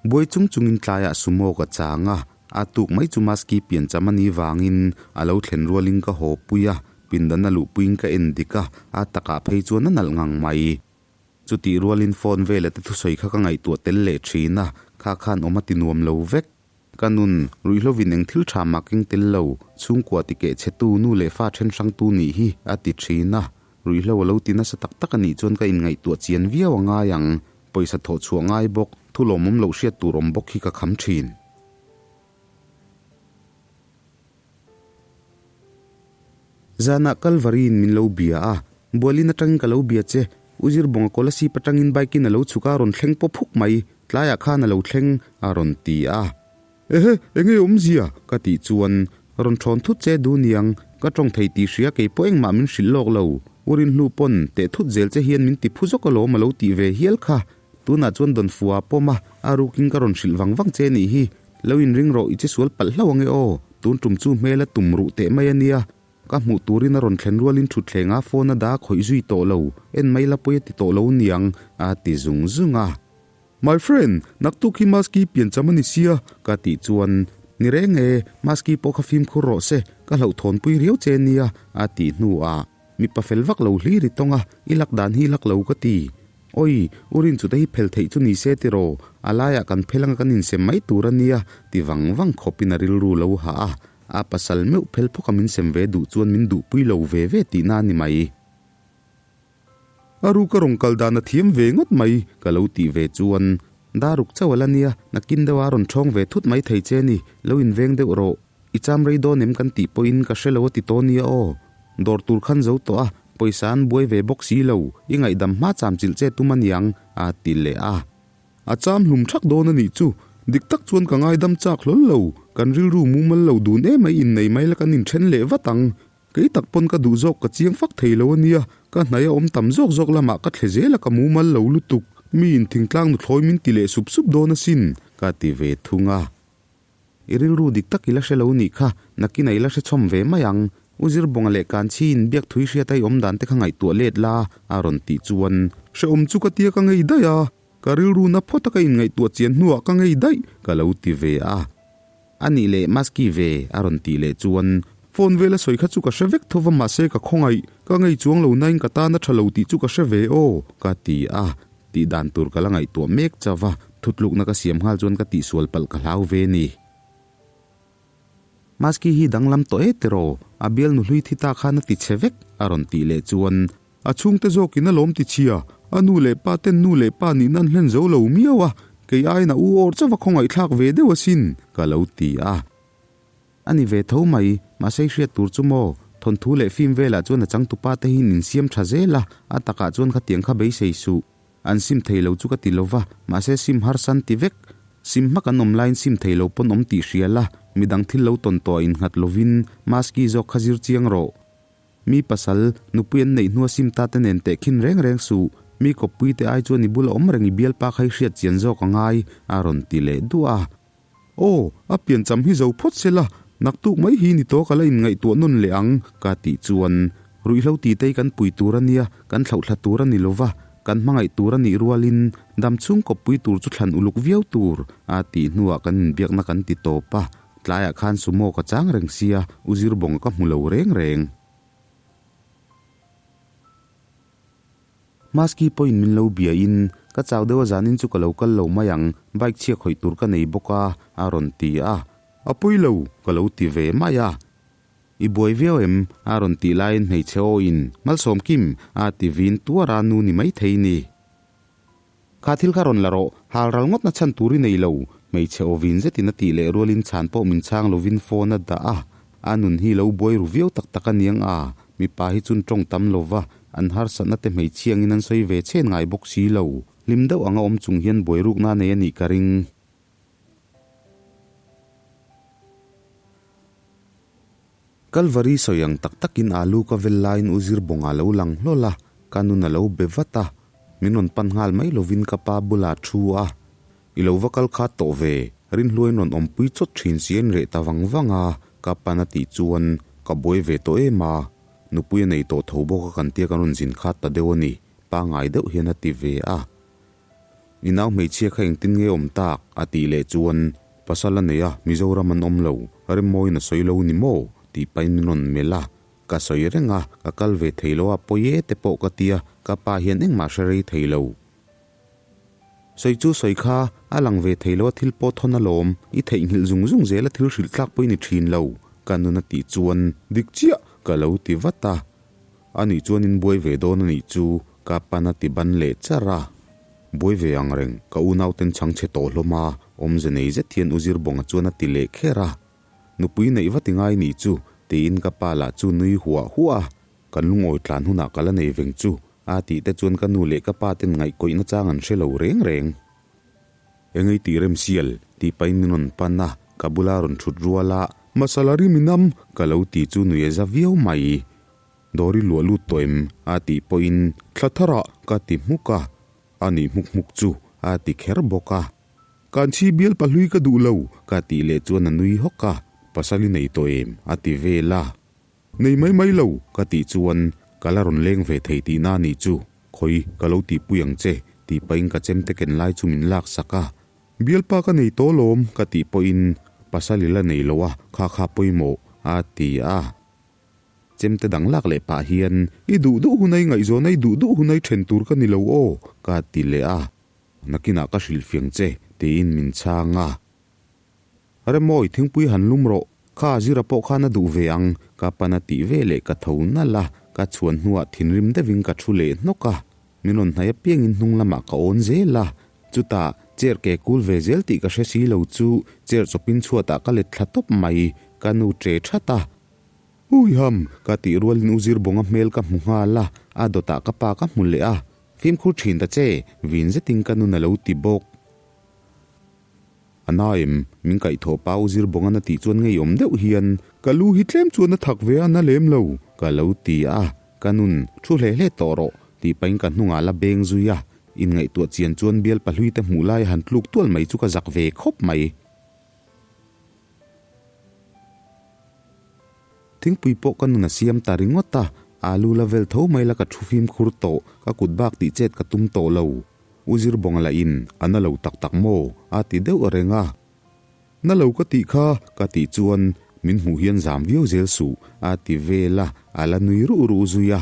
Buai chung chungin tlaiah sumo ka chang a, a tuk mai chu maski pian cham a nih vangin a lo thlen rualin ka haw pui a, pindan a luhpuiin ka en dik a, a takah phei chuan a nalh ngang mai. Chutih rualin phone vela te thusawi kha ka ngaihtuah tel leh thin a, kha khan awm a ti nuam lo vek. Ka nun, ruihhlovin eng thil tha mah keng tel lo, chhungkua ti keh chhetu nu leh fa then hrangtu nih hi a ti thin a. Ruihhlo a lo ti nasa tak tak a nih chuan ka inngaihtuah chian viau a ngai ang. Pawisa thawh chhuah ngai bawk, thu lawmawm loh hriat tur awm bawk hi ka kham thin. Zanah Kalvari-in min lo bia a, Bualin atangin ka lo bia che, U Zirbawnga Kolasib atangin bike-in a lo chhuk a, a rawn thleng pawp huk mai, tlaiah khan a lo thleng, a rawn ti a. Ehe, enge awmzia? ka tih chuan, Rawn thawn thut che du niang, ka tawng thei tih hria kei pawh engmah min hrilh lawk lo, U Rinhlu pawn teh thut zel che hian min ti phu zawk alawm a lo tih ve hial kha, tunah chuan Dawnfua pawm a, a rukin ka rawn hrilh vang vang che nih hi. Lo inring rawh, i che sual palh hlauh ange aw, tun tum chu hmel a tum ruh teh mai a nia. Ka hmuh turin a rawn thlen rualin thutthleng a phone a dah a khawih zui tawh lo, en mai la pawi a ti tawh lo niang, a ti zung zung a. My friend, naktuk hi maski pian cham a ni sia, ka tih chuan, Ni reng e, maski pawh kha fimkhur rawh se, ka hlauhthawnpui riau che nia, a tih hnuah, Mipa fel vak lo hlir i tawng a, i lak dan hi lak lo ka ti. Oi, u Rinchuta hi phel theih chu ni se tiraw, a laiah kan phel anga kan insem mai tur a nia, ti vang vang khawpin a rilru lo hah a, a pasal meuh phel phawka min sem ve duh chuan min duhpui lo ve ve tihna a ni mai. A ruka rawn kal dan a thiam ve ngawt mai, ka lo tih ve chuan, Daruk chauh a la nia, nakin deuha rawn ṭhawng ve thut mai thei che ni, lo inveng deuh rawh. I cham rei dawn em kan tih pawhin ka hre lo a ti tawh nia aw. Dawr tur khan zo tawh a, pawisa an buai ve bawk si lo, i ngaihdam hma cham chilh che tum aniang, a ti leh a. A cham hlum thak dawn a nih chu, dik tak chuan ka ngaidam chak hlawl lo, kan rilru mumal lo dun em ai innei mai la kan inthen leh vat ang. Kei tak pawn ka duh zawk ka chiang fak thei lo ania, ka hnaih a awm tam zawk zawk lamah ka thle zel a ka mumal lo lutuk, mi in thingtlang nuthlawi min ti leh sup sup dawn asin, ka ti ve thung a. I rilru dik tak i la hre lo nih kha, nakinah i la hre chhawm ve mai ang. U Zirbawnga leh Kanchhiin biak thui hriat a i awm dan te kha ngaihtuah let la, a rawn tih chuan. Hrehawm chu ka tia ka ngei daih a, ka rilru na phawt a ka inngaihtuah chian hnuah ka ngei daih, ka lo ti ve a. A nih leh Maski ve, a rawn tih leh chuan. Phone vela sawi kha chu ka hre vek tho va mahse ka khawngaih, ka ngei chuang lo nain ka tan a tha lo tih chu ka hre ve aw, ka ti a. Tih dan tur ka la ngaihtuah mek chauh va, thutlukna ka siam nghal chuan ka tihsual palh ka hlau ve ni. Maski hi danglam tawh e tiraw, a bial nuhlui thi ta khan a ti chhe vek, a rawn tih leh chuan. A chhungte zawkin a lawm ti chhia, a nu leh pa ten nu leh pa nih nan hlen zo lo miau a, kei aiin a u awr chauh a khawngaihthlak ve deuh asin, ka lo ti a. A ni ve tho mai, mahse i hriat tur chu maw, thawnthu leh film velah chuan a changtupa te hi in insiam tha zel a, a takah chuan khatiang kha beisei suh. An sim thei lo chu ka ti lo va, mahse sim harsan ti vek. Sim hmak an awm laiin sim thei lo pawn awm tih hria la, midang thil lo tawn tawh a innghat lovin maski zawk kha zir chiang rawh. Mi pasal, nupui an neih hnua sim ta te nen teh khin reng reng suh, mi kawppui te ai chuan i bula awm reng i bialpa kha i hriat chian zawk a ngai, a rawn ti leh duah a. Aw, a piancham hi zo phawt se la, naktuk mai hi ni tawh ka la inngaihtuah nawn leh ang, ka tih chuan ruihhlo titei kan pui tur a nia, kan thlauhthla tur a ni lo va, kan hmangaih tur a nih rualin dam chhung kawppui tur chu thlan uluk viau tur, a tih hnuah kan inbiakna kan ti tawp a, tlaiah khan sumo ka chang reng sia, u Zirbawnga ka hmu lo reng reng. Maski pawhin min lo bia in, Ka chau deuh a zanin chu ka lo kal lo mai ang, bike chhia khawih tur ka nei bawk a, a rawn ti a. A pawi lo, ka lo ti ve mai a. I buai viau em? a rawn tih laiin hmeichhe aw in, Malsawm Kim, a ti vin tuar a, nu ni maithei ni. Kha thil kha rawn la rawh, hal ral ngawtna chhan tur i nei lo, hmeichhe aw vin zetin a tih leh rualin chhan pawh min chhang lovin phone a dah a, a nun hi lo buai ru viau tak tak a niang a, mipa hi chun tawng tam lova, an harsatna te hmeichhiangin an sawi ve chhen ngai bawk si lo, hlim deuh anga awm chung hian buai rukna a nei a nih ka ring. Kalvari sawi ang tak takin alu ka vel laiin U Zirbawnga lo lang hlawl a, ka nun a lo be vat a, min rawn pan nghal mai lovin ka pa bulah thu a, I lo va kal khat tawh ve, Rinhluain rawn awmpui chawt thin si a inreh ta vang vang a, ka pan a tih chuan ka buai ve tawh em a, nupui a nei tawh tho bawk a kan tia kan rawn zin khat ta deuh a ni, pangngai deuh hian a ti ve a. I nau hmeichhia kha engtin nge awm tak? a tih leh chuan, Pasal a nei a, Mizoram an awm lo, Remmawiin a sawi lo ni maw? tih pahin min rawn melh a, ka sawi reng a, ka kal ve thei lo a, pawi e te pawh ka tia, ka pa hian engmah hre rei thei lo. Sawi chu sawi kha, a lang ve thei lo a thil pawh thawn alawm, i theihnghilh zung zung zel a thil hrilh tlak pawh i ni thin lo, ka nun a tih chuan, Dik chiah! ka lo ti vat a. A nih chuan in buai ve dawn a nih chu, ka pan a ti ban leh char a. Buai ve ang reng, ka unauten chhang chhe tawh hlawm a, awmze nei zet hian U Zirbawnga chuan a ti leh kher a. Nupui neih va ti ngai nih chu, tiin ka pa lah chu nui huah huah a. Kan lungawi tlan hunah ka la nei veng chu, a tih te chuan ka nu leh ka pa ten ngaihkawihna chang an hre lo reng reng. Engei tih rem sial, tih pahin min rawn pan a, ka bula rawn thut rual a, Masala ri min am, ka lo ti chu nui a za viau mai. Dawr i luah lut tawh em? a tih pawhin thla tharah ka ti hmuk a, a nih hmuk hmuk chu a ti kher bawk a. Kan chhi bial pahlui ka duh lo, ka tih leh chuan a nui hawk a, pasal i nei tawh em? a ti vel a. Nei mai mai lo, ka tih chuan ka la rawn leng ve thei tihna a nih chu, khawi ka lo tihpui ang che, tih pahin ka chemte ken lai chu min laksak a. Bialpa ka nei tawh lawm, ka tih pawhin pasal i la nei lo a, kha kha pawimawh, a ti a. Chemte dang lak leh pah hian, I duh duh hunai ngaihzawn a, i duh duh hunai then tur ka ni lo aw, ka ti leh a. Nakinah ka hrilhfiang che, tiin min chhang a. Remawi, thingpui han lum rawh, kha Zira pawh khan a duh ve ang, ka pan a tih ve leh ka tho nalh a, ka chhuan hnuah thinrim deuhin ka thu leh hnawk a. Min rawn hnaih apiangin hnung lamah ka awn zel a, chutah chair ke kul ve zel tih ka hre si lo chu chair chawpin chhuatah ka let thla tawp mai, ka nu ṭe ṭhat a. Huiham! Ka tih rualin U Zirbawnga hmel ka hmu nghal a, a dawtah ka pa ka hmu leh a. Fimkhur thin ta che, vin zetin ka nun a lo ti bawk. A na em? Min kaihthawh pa U Zirbawnga na tih chuan ngeiawm deuh hian ka lu hi tlem chuan a thak ve a na lem lo, ka lo ti a. Ka nun, thu hle hle tawh rawh, tih pahin ka hnungah la beng zui a. Inngaihtuah chian chuan bial pahlui te hmuh lai a han tluk tual mai chu ka zak ve khawp mai. Thingpui pawh ka nun a siam ta ringawt a, alu la vel tho mai la ka thu fimkhur tawh, ka kut bak tih chet ka tum tawh lo. U Zirbawnga lah in a na lo tak tak maw? a ti deuh reng a. Na lo ka tih kha ka tih chuan min hmuh hian zam viau zel suh a ti vel a, a la nui ruh ruh zui a.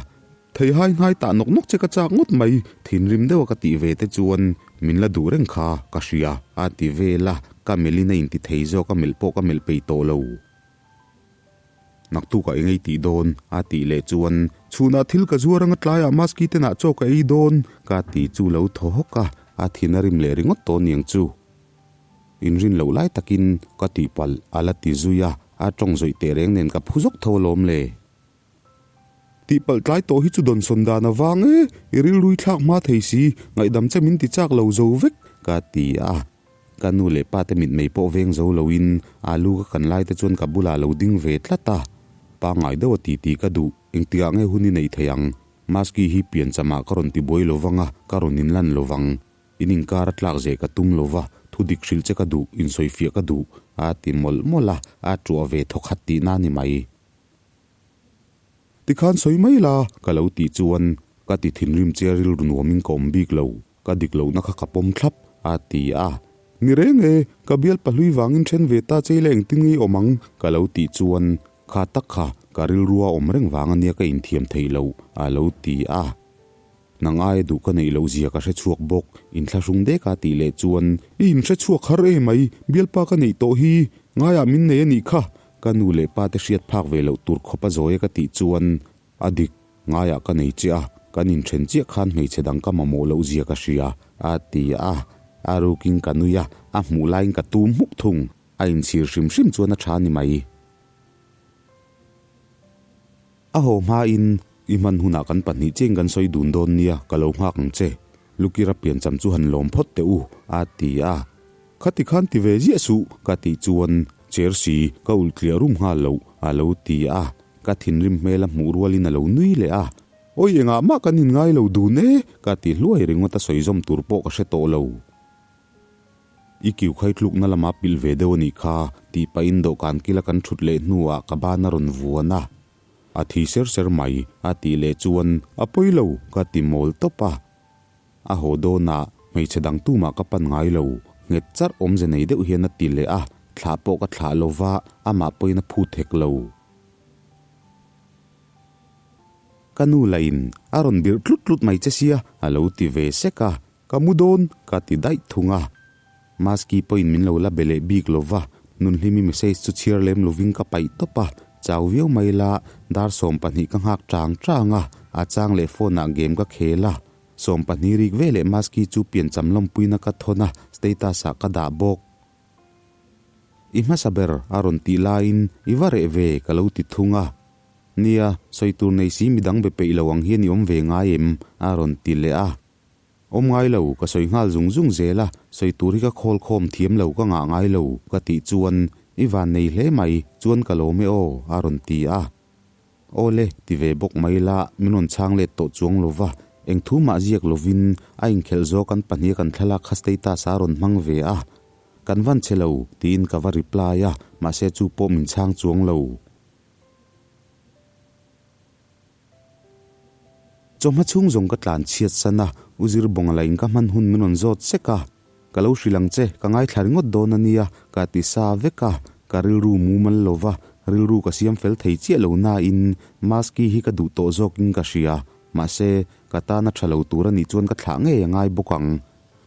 Theihai ngai tah nawk nawk che ka chak ngawt mai, thinrim deuha ka tih ve te chuan min la duh reng kha ka hria a ti vel a, ka melhin a inti thei zawk a melh pawh ka melh peih tawh lo. Naktukah eng ei tih dawn? a tih leh chuan chhunah thil ka zuar anga tlaiah maski tenah chaw ka ei dawn ka ti chu lo thaw hawk a, a thin a rim leh ringawt tawh niang chu. Inrin loh lai takin ka tihpalh a la ti zui a, a tawng zawih teh reng nen ka phu zawk tho alawm le. Tihpalh tlai tawh hi chu dawnsawn dan a vang e, i rilrui thlak hma thei si, ngaihdam che min ti chak lo zo vek, ka ti a. Ka nu leh pa te mitmei pawh veng zo loin alu ka kan lai te chuan ka bulah lo ding ve tlat a. Pangngai deuh a ti tih ka duh, engtikah nge hun i nei thei ang? Maski hi pianchamah ka rawn ti buai lo vang a, ka rawn inlan lo vang. In inkar a tlak zeh ka tum lo va, thu dik hrilh che ka duh, insawifiah ka duh, a ti mawlh mawlh a, a tuah ve thawkhat tihna a ni mai. Tikhan sawi mai la, ka lo tih chuan ka ti thinrim che rilru nuamin ka awm bik lo, ka dik lohna kha ka pawm thlap, a ti a. Ni reng e, ka bial pahlui vangin then ve ta che ila engtin nge i awm ang, ka lo tih chuan kha tak kha ka rilrua awm reng vang ania ka inthiam theih loh, a lo ti a. Nang aia duh ka neih loh zia ka hre chhuak bawk, inthlahrung dek a tih leh chuan, I inhre chhuak har e mai, bialpa ka neih tawh hi, ngaiah min nei a nih kha, ka nu leh pa te hriat phak ve loh tur khawp a zawi a ka tih chuan, A dik, ngaiah ka nei chiah a, kan inthen chiah khan hmeichhe dang ka mamawh loh zia ka hria, a ti a, a rukin ka nui a, a hmuh laiin ka tum hmuk thung, a inchhir hrim hrim chuan a tha ni mai. A haw hmain, I hman hunah kan pahnih chiang kan sawi dun dawn nia, ka lo nghak ang che. Lukira piancham chu han lawm phawt teh u, a ti a. Khati khan ti ve ziah suh, ka tih chuan, Cher si, ka ulh tliah rum nghal loh, a lo ti a. Ka thinrim hmel a hmuh rualin a lo nui leh a. Awi engah mah kan inngai lo dun e, ka ti hluai ringawt a sawi zawm tur pawh ka hre tawh lo. I kiu khai tlukna lama pilh ve deuh a nih kha, tih pahin dawhkan kila kan thut leh hnuah ka ban a rawn vuan a. A thi ser ser mai, a tih leh chuan a pawi lo, ka ti mawl tawp a. A haw dawnah hmeichhe dang tumah ka pan ngai lo, nghet charh awmze nei deuh hian a ti leh a, thlah pawh ka thlah lo va, amah pawhin a phut hek lo. Ka nu lahin a rawn birh tlut tlut mai che sia, a lo ti ve sek a. Ka mu dawn, ka ti daih thung a. Maski pawhin min lo la be leh bik lo va, Nunhlimi message chu chhiar lem lovin ka paih tawp a, chau viau mai la, dar 12 ka nghak chang chang a, a chang leh phone ah game ka khel a. 12 rik ve leh Maski chu piancham lawmpuina ka thawn a, status ah ka dah bawk. I hmasa ber a rawn tih laiin i va reh ve ka lo ti thung a. Nia, sawi tur nei si midang be peih lo ang hian i awm ve ngai em? a rawn ti leh a. Awm ngai lo, ka sawi nghal zung zung zel a, sawi tur hi ka khawl khawm thiam lo ka ngah ngai lo, ka tih chuan, I van nei hle mai, chuan ka lawm e aw, a rawn ti a. Aw le, ti ve bawk mai la, min rawn chhang let tawh chuang lo va, eng thu mah ziak lovin a inkhelh zawk an pahnih a kan thlalak kha status a rawn hmang ve a. Kan van che lo, tiin ka va reply a, mahse chu pawh min chhang chuang lo. Chawhma chhung zawng ka tlan chhiat san a, U Zirbawnga la in ka hman hun min rawn zawt sek a. Ka lo hrilh ang che, ka ngaithla ringawt dawn a nia, ka ti sa vek a. Ka rilru mumal lo va, rilru ka siam fel thei chiah lo nain Maski hi ka duh tawh zawkin ka hria. Mahse, ka tana tha lo tur a nih chuan ka thlah ngei a ngai bawk ang.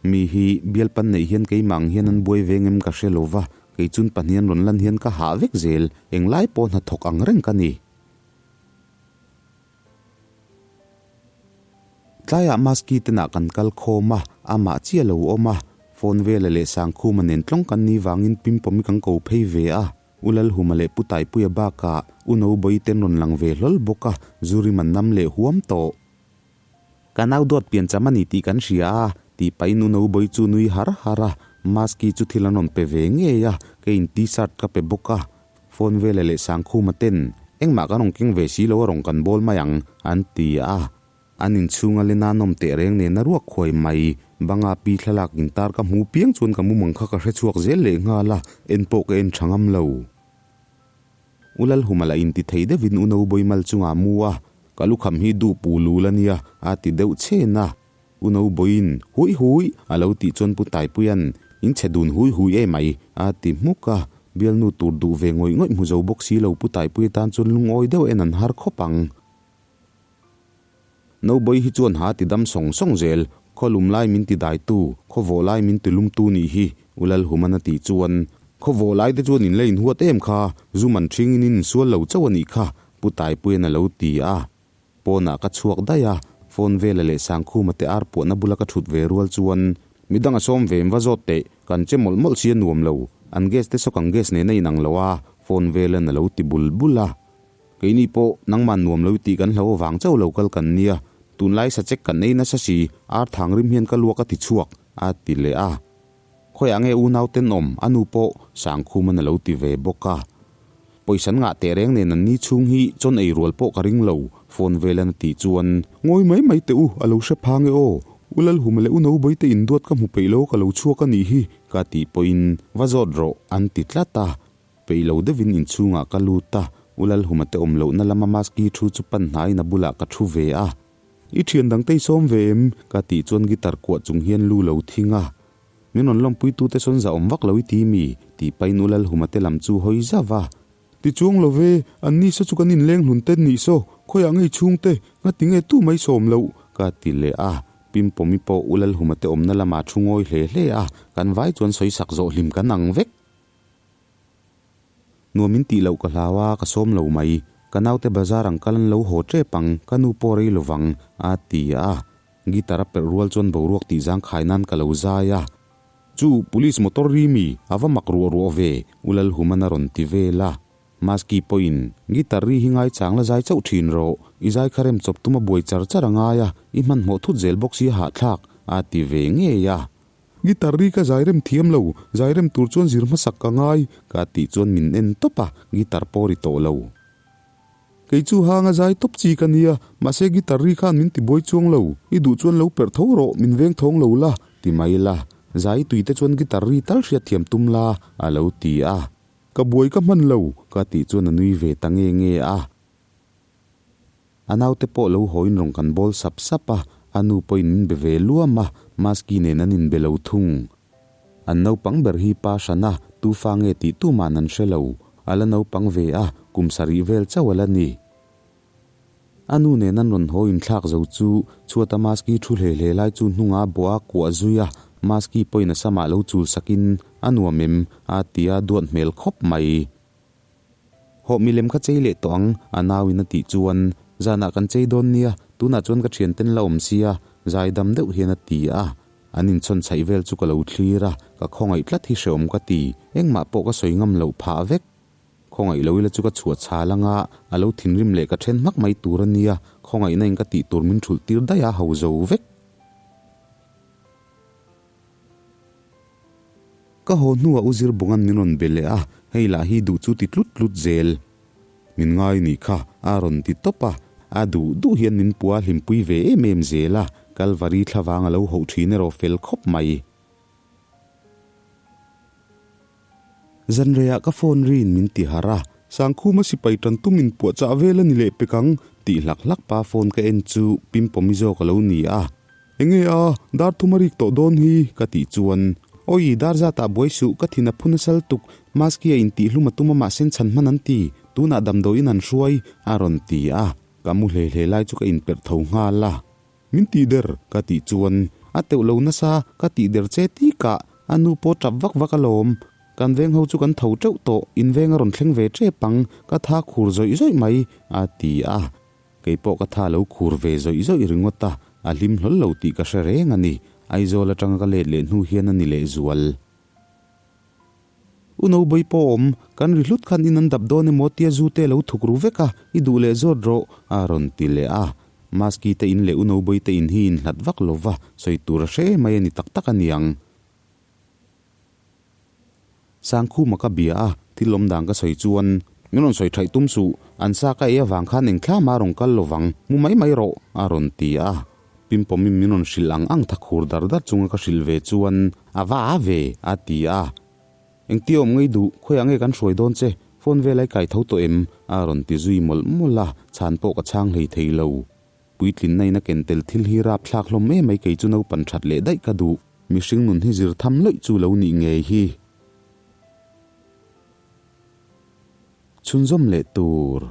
Mi hi bialpan neih hian keimah ang hian an buai veng em ka hre lo va, kei chun pahnian rawn lan hian ka hah vek zel, englai pawh hnathawk ang reng ka ni. Tlaiah Maski tenah kan kal khawm a, amah chiah lo awm a, phone vela leh Sangkhuma nen tlawng kan ni vangin Pimpawmi kan ko phei ve a, U Lalhuma leh Pu Taipuia bakah U Nobawi ten rawn lang ve hlawl bawk a, Zurim an nam leh huam tawh. Ka nau duat piancham a ni tih kan hria a, tih pahin U Nobawi chu nui har har a, Maski chu thil an rawn pe ve ngei a, keiin T-shirt ka pe bawk a, Phone vela leh Sangkhuma ten engmah kan rawn keng ve si lo a rawn kan bawl mai ang, an ti a. An inchhunga lena nawm teh reng nen a ruak khuai mai. Banga pi thlalak intar ka hmu piang chuan ka mumang kha ka hre chhuak zel leh nghal a, en pawh ka en tha ngam lo. U Lalhuma lah inti thei deuhin u Nobawih mal chungah a mu a, Ka lukham hi duh pu lul a nia, a ti deuh chhen a. U Nobawiin, Hui hui! a lo tih chuan Pu Taipuia'n, In chhe dun hui hui e mai, a ti hmuk a. Bialnu tur duh ve ngawih ngawih hmu zo bawk si lo Pu Taipuia tan chuan lungawi deuh en an har khawp ang. Nobawi hi chuan ha ti dam sawng sawng zel, khaw lum lai min ti daitu, khaw vawh lai min ti lumtu nih hi, U Lalhuman a tih chuan, Khaw vawh lai te chuan in la inhuat em kha, zu man ṭhingin in insual lo chauh a nih kha, Pu Taipuia'n a lo ti a. Pawnah ka chhuak daih a, phone vela leh Sangkhuma te ar puahna bula ka thut ve rual chuan, Midang a sawm ve em va zawt teh, kan che mawlh mawlh si a nuam lo, an gas te saw kan gas nen a inang lo a, phone vela'n a lo ti bul bul a. Keini pawh nangman nuam lo tih kan hlo avang chauh lo kal kan nia, tunlai sachek kan ei nasa si, ar thang rim hian ka luak a ti chhuak, a ti leh a. Khawiah nge unau tenawm, a nu pawh Sangkhuman a lo ti ve bawk a. Pawisa ngah teh reng nen an ni chhung hi chawn ei rual pawh ka ring lo, phone velan a tih chuan. Ngawi mai mai teh u, a lo hre pha nge aw, U Lalhuma leh U Nobawite induat ka hmu peih lo ka lo chhuak a nih hi, ka tih pawhin va zawt rawh an ti tlat a. Peih lo deuhin inchhungah ka lut a, U Lalhuma te awm lohna lama maski thu chu pan hnaiin a bulah ka thu ve a. I thian dang te i sawm ve em? Ka tih chuan guitar kuah chung hian lu lo thing a. Min rawn lawmpuitute sawn za awm vak lo i ti mi? Tih pahin U Lalhuma te lam chu hawi zauh a. Ti chuang lo ve, an ni saw chu kan inleng hlun te nih saw, khawiah ngei chhungte, ngati nge tu mai sawm loh? Ka ti leh a. Pimpawmi pawh U Lalhuma te awmna lamah thu ngawi hle hle a, kan vai chuan sawi sak zawh hlim kan ang vek. Nuam in tih loh ka hlau a, ka sawm lo mai. Ka naute bazar ang kal an lo haw tep ang, ka nu pawh rei lovang, a ti a. Guitar a perh rual chuan boruak tih zang khai nan ka lo zai a. Chu, police motor ri mi, a va mak ruah ruah ve, U Lalhuman a rawn ti vel a. Maski pawhin, Guitar ri hi ngaichang la zai chauh thin rawh, i zai kha rem chawp tum a buai char char a ngai a, i hmanhmawh thut zel bawk si a hahthlak, a ti ve ngei a. Guitar ri ka zai rem thiam lo, zai rem tur chuan zir hmasak ka ngai, ka tih chuan min en tawp a, guitar pawh ri tawh lo. Kei chu hang a zai tawp chi ka nia, mahse guitar ri khan min tibuai chuang lo, i duh chuan lo perh tho rawh, min veng thawng lo la, ti mai la, zai tui te chuan guitar ri tal hriat thiam tum la, a lo ti a. Ka buai ka hman lo, ka tih chuan a nui ve ta nge nge a. A naute pawh lo hawiin rawn kan bawl sap sap a, a nu pawhin min be ve luam a, Maski nen an inbe lo thung. An naupang ber hi pa hran a, tu fa nge tih tuma'n an hre lo. A la naupang ve a, kum sarih vel chauh a la ni. A nu nen an rawn haw inthlak zo chu chhuata Maski thu hle hle lai chu hnungah a bawh a kuah zui a, Maski pawhin a samah lo chul sakin, A nuam em? a ti a, duat hmel khawp mai. Hawh milem kha chei leh tawh ang, a nauin a tih chuan, Zanah kan chei dawn nia, tunah chuan ka thianten la awm sia, zaidam deuh hian a ti a. An inchhawn chhaih vel chu ka lo thlir a, ka khawngaih tlat hi hreawm ka ti, engmah pawh ka sawi ngam loh phah vek. Khawngaih lo ila chu ka chhuah chhal anga, a lo thinrim leh ka then hmak mai tur a nia, khawngaihna in ka tih tur min thulh tir daih a, ho zo vek. Ka haw hnuah U Zirbunga'n min rawn be leh a, hei lah hi duh chu ti tlut tlut zel. Min ngai nih kha, a rawn ti tawp a, a duh duh hian min pua hlimpui ve em em zel a, Kalvari thlavang a lo hoh thin erawh fel khawp mai. Zanreiah ka phone riin min ti harh a, Sangkhuma sipai tan tum inpuahchah vel a ni leh pek ang tih hlak hlak pa phone ka en chu Pimpawmi zawk a lo ni a. Enge a, dar thum a rik tawh dawn hi ka tih chuan, Awi, dar zatah buai suh, ka thin a phu nasal tuk, Maski a intihhlum a tum a mahsen chhan hman an ti, tunah damdawiin an hruai, a rawn ti a, ka mu hle hle lai chu ka inperh tho nghal a. Min tih der? ka tih chuan, A teuh lo nasa, ka tih der che tikah a nu pawh tap vak vak alawm. Kan veng ho chu kan tho teuh tawh, in veng a rawn thleng ve tep ang, ka tha khur zawih zawih mai, a ti a. Kei pawh ka tha lo khur ve zawih zawih ringawt a, a hlim hlawl lo tih ka hre reng a ni. Aizawl atanga ka let leh hnu hian a ni lehzual. U Nobawih pawh awm, kan ri hlut khan in an dap dawn emaw tia zu te lo thuk ru vek a, i duh leh zawt rawh, a rawn ti leh a. Maski te in leh U Nobawih te in hi inhlat vak lo va, sawi tur a hre mai a ni tak tak a niang. Sangkhuma ka bia a, thil awm dan ka sawi chuan, Min rawn sawi thaih tum suh, an sa ka ei avang khan eng thlam a rawn kal lo vang, mu mai mai rawh, a rawn ti a. Pimpawmin min rawn hrilh ang ang tha khur dar dar chunga ka hrilh ve chuan, A va a ve, a ti a. Engtia awm ngei duh, khawiah nge kan hruai dawn che? Phone vel ai kai tho tawh em? A rawn ti zui mawlh mawlh a, chhan pawh ka chhang hlei thei lo. Puitlinna in a ken tel thil hi rapthlak hlawm em mai kei chu naupan that leh daih ka duh. Mihring nun hi zir tham lawih chu lo nih ngei hi. Chhunzawm leh tur.